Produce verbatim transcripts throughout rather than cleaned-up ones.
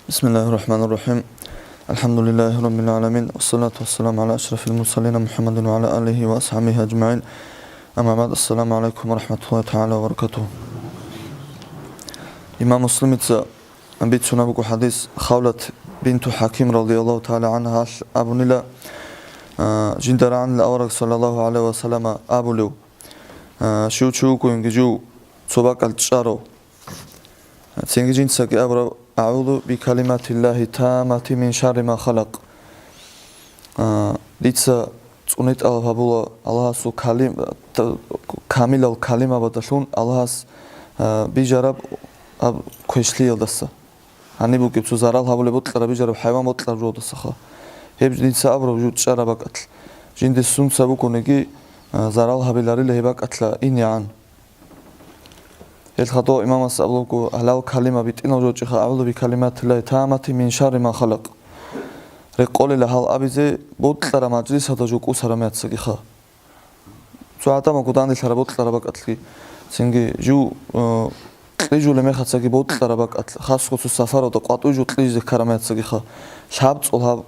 بسم الله الرحمن الرحيم. الحمد لله رب العالمين. والصلاة والسلام على أشرف المرسلين محمد وعلى آله وأصحابه أجمعين. أما بعد. السلام عليكم ورحمة الله تعالى وبركاته. Имам Муслимица бицунеб буго хадис, Хавлат бинту Хаким радияллаху таала анхалъ абунила, а, жинда рагӀанила авараг саллаллаху гӀалайхи ва саллама абулев, а, щив чи вугониги жив цо бакӀалъ чӀарав. Цинги жинцаги абураб: «АгӀузу бикалиматиллагьи таммати мин шарри ма халакъ». А, дица цӀуне тӀалаб гьабула Аллагьасул калим-, та-, камилал калимабадалъун Аллагьас, а, бижараб аб квешлъиялдаса. Гьаниб бугеб цо зарал гьабулеб бокьараб, бижараб хӀайван бокьараб жодасаха. Гьеб дица абураб жив чӀараб бакӀалъ. Жинде сунца букӀунеги, а, зарал гьабиларила гьеб бакӀалъа инегӀан. Гьел хадув имамас абулебго, гьалал калима битӀинал жо чӀеха, «АгӀузу бикалиматиллагьи таммати мин шарри ма халакъ». Рекъолила гьал абизе бокьараб мажлисалда жо кӀусараб мехалъгиха. Цо гӀадамал гуданилъараб бокьараб бакӀалъги, цинги жив, э, кьижулеб мехалъги бокьараб бакӀалъ, хасго цо сапаралда къватӀив жо кьижизе ккараб мехалъгиха, лъабцӀул гьаб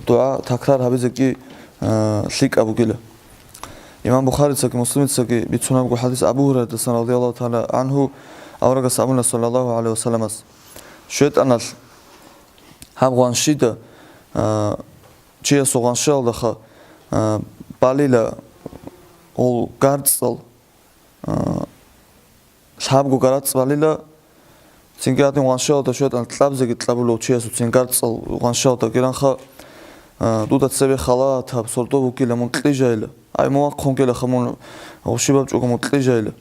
дугӀа такрар гьабизеги, э, лъикӀаб бугила. Имам Бухарицаги Муслимицаги бицунеб буго хадис Абу Гьурайрадасан радияллаху таала анху, аварагас абуна саллаллаху гӀалайхи ва салламас: «ШайтӀаналъ гьаб гъваншида, а, чиясул гъваншиялдаха, а, балила гьул гарцӀал, а, лъабго гарацӀ балила, цинги гьадин гъваншиялда шайтӀан кьабзеги кьабула чиясул цин гарцӀал гъваншиялда гиранха, а, дуда цебе халатаб сордо вукӀила, мун кьижайила. Ай, мун вахъун гелаха, мун гъушибаб чӀого мун кьижайила».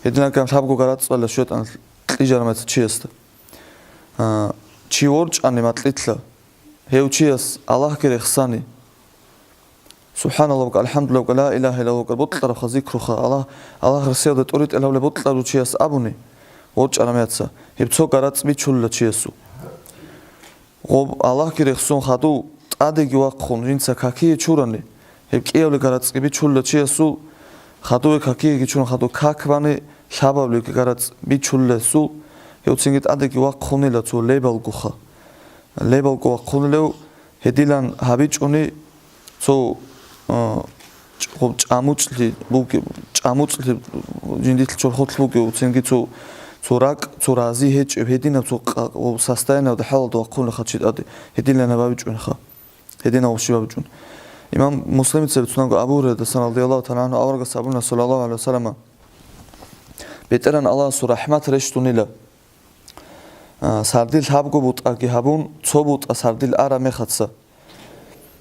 Гьединаган лъабго гарацӀ балила шайтӀан кьижараб мехалъ чиясда. А, чи ворчӀани макьилъа, гьев чияс Аллагьги рехсани, СубхӀаналлагь ва АлхӀамдулиллагь ва ла илагьа иллаллагь ва бокьарабха зикруха, Аллагь, Аллагь рехсиялда тӀуритӀел гьабулеб бокьарав чияс абуни, ворчӀараб мехалъ, гьеб цо гарацӀ бичулила чиясул. Гъоб Аллагьги рехсон хадув тӀадеги вахъун жинца какие чурани, гьеб кӀиявли гарацӀги бичулила чиясул, хадуве какиеги чурун хадув как бани лъабавлиги гарацӀ бичулиласул, гьев цинги тӀадеги вахъунила цо лебалгоха. Лебалго вахъунилев гьедилан гьабичӀони, цо, а, чӀ-, гъоб чӀамуцӀлъи буги-, чӀамуцӀлъи жиндилъ чорхолъ бугев, цинги цо, цо ракӀ, цо рази гьечӀеб, гьединаб цо къа-, гъоб состояниялда, хӀалалда вахъунилаха чи тӀаде, гьедилан гьабичӀониха, гьединав щибаб чӀун. Имам Муслимица бицунабго Абу Гьурайрадасан радияллаху таала анху аварагас абуна саллаллаху гӀалайхи ва саллама: «БетӀеран Аллагьасул рахӀмат рещтӀунила, а, сардил лъабго бутӀаги гьабун, цо бутӀа сардил араб мехалъ».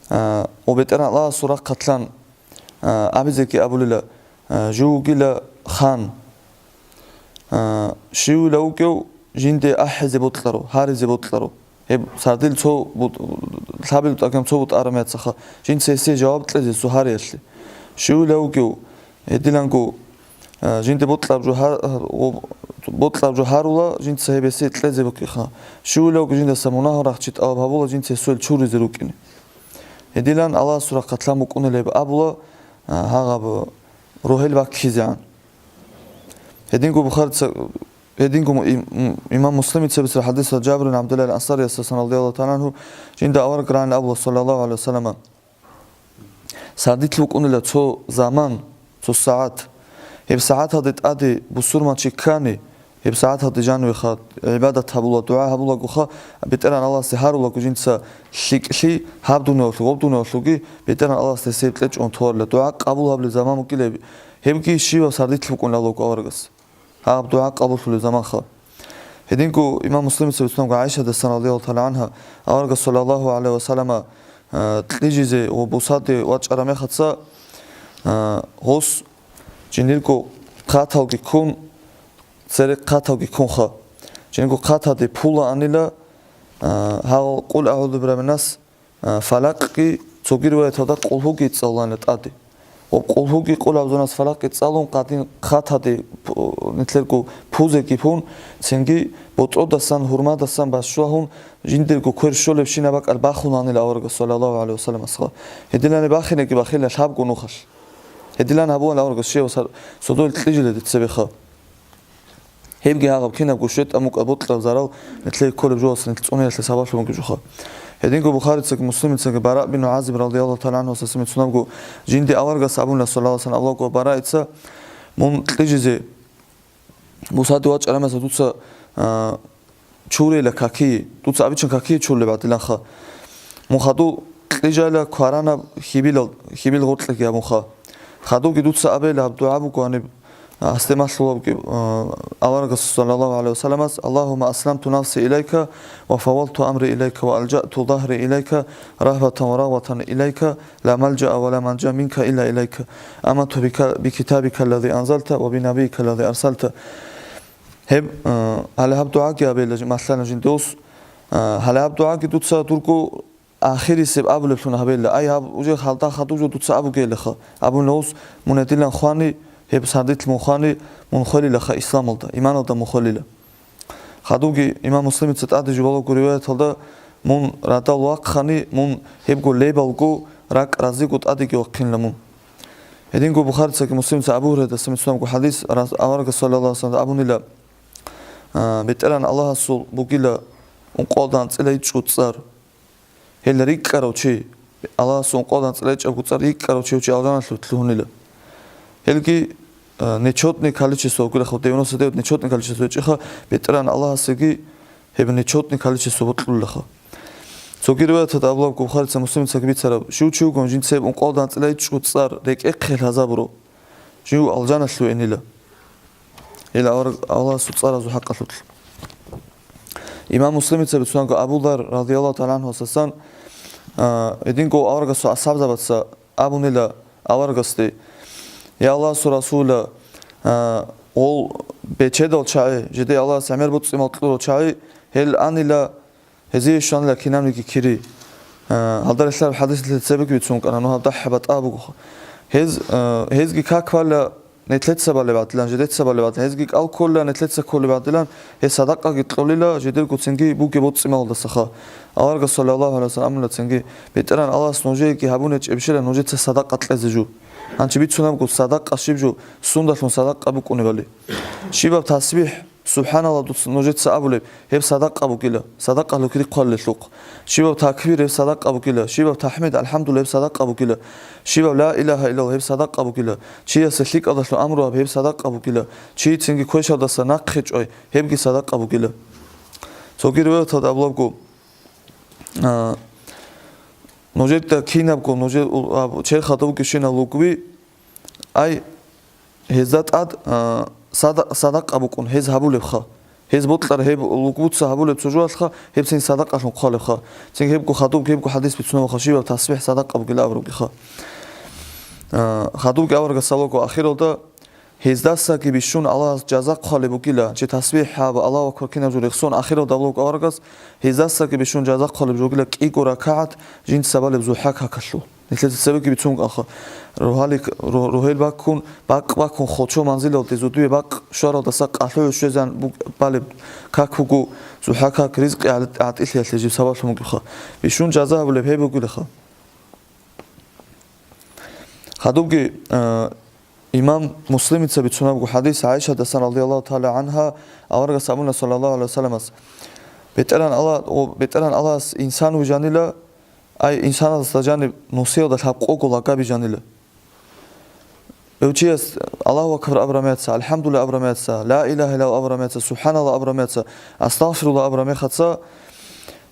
А, о БетӀеран Аллагьасул рахъалъан, а, абизеги абулила, а, жугьила хан, а, щивила вукӀев жинде ахӀизе бокьарав, гьаризе бокьарав. Гьеб сардил цо бут-, лъабил бутӀакан цо бутӀа араб мехалъха, жинца гьесие жаваб кьезе цо гьариялъе. Щивила вукӀев, гьедиланго, а, жинде бокьараб жо гьа-, гьа-, бокьараб жо гьарула, жинца гьеб гьесие кьезе букӀиха. Щивила вукӀев жиндаса мунагьал рахчи тӀалаб гьабула, жинца гьесул чуризе рукӀине. Гьедилан Аллагьасул рахъалъан букӀунила гьеб абула, а, гьагъаб рогьел баккизегӀан. Гьединго Бухарица, гьединго му-, им-, м-, имам Муслимица бицараб хадисалда Жабир ибн ГӀабдуллагь ал-Ансариясдасан радияллаху таала анху, жинда авараг рагӀанила абула, саллаллаху гӀалайхи ва саллама: «Сардилъ вукӀунила цо заман, цо сагӀат. Гьеб сагӀаталде тӀаде бусурманчи ккани, гьеб сагӀаталде жанивеха гӀибадат гьабула, дугӀа гьабулагоха, БетӀеран Аллагьасде гьарулаго жинца лъикӀлъи, гьаб дуниялалъуги, гъоб дуниялалъуги БетӀеран Аллагьасде гьеб кьечӀого толарила, дугӀа къабул гьабулеб заман букӀила гьеб». Гьебги щивав сардилъ вукӀунила абулаго аварагас. Гьаб дугӀа къабуллъулеб заманха. Гьединго имам Муслимица бицунабго ГӀайшадасан радияллаху таала анхӀа, аварагас саллаллаху гӀалайхи ва саллама, а, кьижизе ва бусаде вачӀараб мехалъа, а, гъос жиндирго хъаталги ккун, церехъ хъаталги ккунха. Жиндирго хъаталде пула анила, а, гьал Къул агӀузу бираббиннас, а, Фалакъги, цоги риваяталда Къулгьуги цӀалуланила тӀаде. Ва Къулгьуги, Къул агӀузунас Фалакъги цӀалун, гьадин хъаталде пу-, нилъерго пузеги пун, цинги ботӀродасан, гьурмадасан бащвагьун, жиндирго квер щолебщинаб бакӀалъ бахунаанила аварагас саллаллаху гӀалайхи ва салламасха. Гьединани бахинеги бахила лъабго нухалъ. Гьединан гьабуан аварагас щивас гьар-, содойл кьижиледе цебеха. Гьебги гьагъаб кинабго щветӀа мукӀа бокьараб зарал нилъее кколеб жоялъ нилъ цӀуниялъе сабаблъун бугеб жоха. Гьединго Бухарицаги Муслимицаги Бара бин ГӀазиб радияллагьу тагӀала гӀангьу васасимецунабго жинде аварагас абуна, саллаллагьу гӀалайгьи ва саллам, авлавго Бараица, мун кьижизе бусаде вачӀарамаса дуца, а, чурейила какие, дуца абичан какие чурулеб гӀадиланха. Мун хадув кьижайила кваранаб хьибилал, хьибил гъоркьеги абунха. Хадувги дуца абейила гьаб дугӀа буго гьаниб, а, гьасде малъулабги, а, аварагас саллаллагьу гӀалайгьи ва салламас: «Аллагьумма асламту нафси илайка ва фаввалту амри илайка ва алжаъту загьри илайка рагьбатан ва рагъбатан илайка, ла малжаа ва ла мanja минка илла илайка. Аманту бика, бикитабика аллази анзалта ва бинабийика аллази арсалта». Гьеб, а, гьале гьаб дугӀаги абейила жи-, малъана жинде ус, а, гьале гьаб дугӀаги дуца дурго ахирисеб абулеблъун гьабейила. Ай, гьаб уже халда хадуб жо дуца абугейилаха. Абуна ус, мун гьедилан хвани, гьеб сардилъ мун хвани, мун хвелилаха исламалда, иманалда мун хвелила. Хадубги имам Муслимица тӀаде жубалаго риваяталда, мун радал вахъани, мун гьебго лебалго ракӀ разиго тӀадеги вахъинила мун. Гьединго Бухарицаги Муслимица Абу Гьурайрадаса бицунабго хадис, рас-, аварагас саллаллагьу гӀалайгьи ва саллам абунила, а, БетӀеран Аллагьасул бугила ункъоялда анцӀила ичӀго цӀар. Гьел рикӀкӀарав чи, Аллагьасул ункъоялда анцӀила ичӀабго цӀар рикӀкӀарав чи, чи алжаналъув лъугьунила. Гьелги, а, нечетный количество бугила, девяносто девять нечетный количество гьечӀеха, БетӀеран Аллагьасеги гьеб нечетный количество бокьулаха. Цоги риваяталда абулабго Бухарица Муслимицаги бицараб, щив чи вугони жинца гьеб ункъоялда анцӀила ичӀго цӀар рекӀехъе лъазабурав, жив алжаналъув энила. Гьел авар-, Аллагьасул цӀаразул хӀакъалъулъ. Имам Муслимица бицунабго Абу Дар радияллагьу тагӀала гӀангьу васасан, а, гьединго аварагасул асхӀабзабаца абунила аварагасде: «Я Аллагьасул Расул, а, гъол бечедал чагӀи, жидее Аллагьас гӀемер боцӀи-мал кьурал чагӀи, гьел анила, гьезие щванила кинабниги кири». А, гьалда релълъараб хадисалъе цебеги бицун букӀана, ну гьаб дагьаб батӀа буго. Гьез, а, гьезги как балила, нилъеца балеб гӀадилан, жидеца балеб гӀадилан, гьезги кӀал кколила, нилъеца кколеб гӀадилан, гьез садакъаги кьолила, жидерго цинги бугеб боцӀи-малалдасаха. Аварагас саллаллагьу гӀалайгьи ва саллам амула цинги: «БетӀеран Аллагьас нужееги гьабун гьечӀебщила нужеца садакъа кьезе жо». Гьанчи бицунабго, садакъа щиб жо, сундалъун садакъа букӀунебали. Щибаб тасбихӀ, субхӀаналлагь, дуц нужеца абулеб, гьеб садакъа бугила, садакъа лукри хъвалелъухъ. Щибаб такбир, гьеб садакъа бугила, щибаб тахӀмид, алхӀамдулиллагь, гьеб садакъа бугила, щибаб ла илагьа иллаллагь, гьеб садакъа бугила, чиясе лъикӀалдалъун амру гьаб, гьеб садакъа бугила, чи цинги квешалдаса нахъе чӀвай, гьебги садакъа бугила. Цоги риваяталда абулабго, а, нужеда кинабго, нужер у-, аб-, черхалда вугевщинал лугби, ай, гьезда тӀад, а, сада-, садакъа букӀун, гьез гьабулебха. Гьез бокьараб гьеб лугбуца гьабулеб цо жоялъха, гьеб цин садакъалъун хъвалебха. Цин гьебго хадуб, гьебго хадис бицунабха, щибаб тасбихӀ садакъа бугила абурабгиха. А, хадубги аварагас абулаго ахиралда, гьездасаги бищун Аллагьас жаза хъвалеб бугила, чи тасбихӀ гьаб, Аллагьу акбар кинаб жо рехсон ахиралда абулаго аварагас, гьездасаги бищун жаза хъвалеб жо бугила кӀиго ракагӀат жинца балеб зухӀа какалъул. Нилъеца цебеги бицун букӀанха. Рогьалик-, ро-, рогьел баккун, бакъ баккун, хочо манзилалде зодиве бакъ щваралдаса къалъугӀ щвезан буг-, балеб как буго, зухӀа как, ризкъи гӀат-, гӀатӀилъиялъе жиб сабаблъун бугебха. Бищун жаза гьабулеб гьеб бугилаха. Хадубги, а, имам Муслимица бицунабго хадис ГӀайшатасан радияллагьу тагӀала гӀангьа, аварагас абуна саллаллагьу гӀалайгьи ва салламас: «БетӀеран Аллагь-, о, БетӀеран Аллагьас инсан вижанила, ай, инсаналдаса жаниб нусиялда лъабкъого лага бижанила». Гьев чияс Аллагьу акбар абурамеца, АлхӀамдулиллагь абурамеца, Ла илагьа иллаллагь абурамеца, СубхӀаналлагь абурамеца, Астагъфируллагь абурамехаца,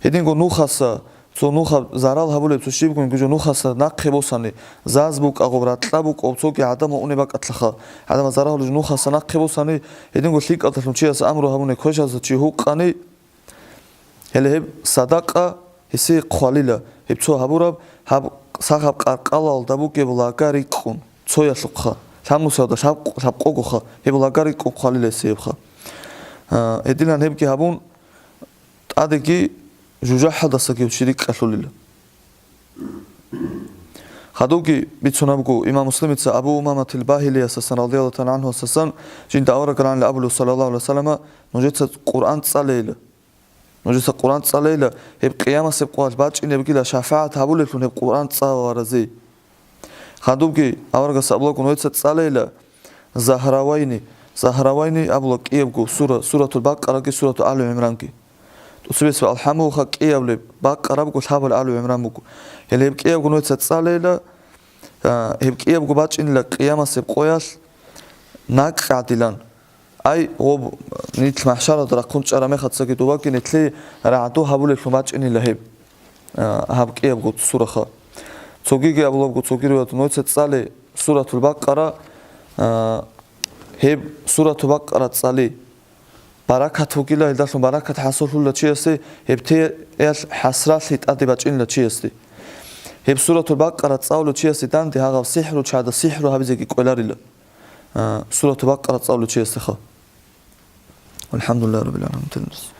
гьединго нухаса, цо нухаб зарал гьабулеб цо щибгун гужо нухаса нахъе босани, заз букӀа гъоб, ракьа букӀа гъоб, цоги гӀадамал унеб бакӀалъаха, гӀадамал зарал гьабулеб нухаса нахъе босани, гьединго лъикӀалдалъун чияс амру гьабуни квешалдаса чи гьукъани, гьеле гьеб садакъа гьесие хъвалила, гьеб цо гьабураб, гьаб сахаб къаркъалалда бугеб лага рикӀкӀун, цоялъухъа, лъабнусиялда лъабкъ-, лъабкъогоха, гьеб лага рикӀкӀун хъвалила гьесиебха. А, гьединан гьебги гьабун, тӀадеги жужахӀалдасаги гьев чи рикӀкӀалъулила. Хадубги бицунабго имам Муслимица Абу Умаматил Багьилиясасан, радияллагьу тагӀала гӀангьу, асасан, жинда авараг ранила абулев, саллаллагьу гӀалайгьи ва саллама, нужеца Къуръан цӀалейила. Нужеца Къуръан цӀалейила, гьеб къиямасеб къоялъ бачӀинебгила шафагӀат гьабулеблъун гьеб Къуръан цӀаларазе. Хадубги аварагас абулаго нужеца цӀалейила, Загьравайни, Загьравайни абула кӀиябго сура, Суратул Бакъараги Суратул Али ГӀимранги. ТӀоцебесеб АлхӀамуха кӀиябли, Бакъарабго лъабали Али ГӀимран буго. Гьеле гьеб кӀиябго нуца цӀалейила, а, гьеб кӀиябго бачӀинила къиямасеб къоялъ накъ гӀадилан. Ай, гъоб, нилъ махӀшаралда рахъун чӀараб мехацаги дубаги нилъее рагӀду гьабулелъун бачӀинила гьеб, а, гьаб кӀиябго сураха. Цогиги абулабго, цоги риваят нуца цӀале Суратул Бакъара, а, гьеб Суратул Бакъара цӀали. Баракат вугила, гьелдалъун баракат хӀасуллъула чиясе, гьеб теялъ хӀасралъи тӀаде бачӀинила чиясде. Гьеб Суратул Бакъара цӀалулев чиясе данде гьагъав сихӀру чагӀда сихӀру гьабизеги кӀвеларила. А, Суратул Бакъара цӀалулев чиясдеха. ВалхӀамдулиллагьи раббил гӀаламин.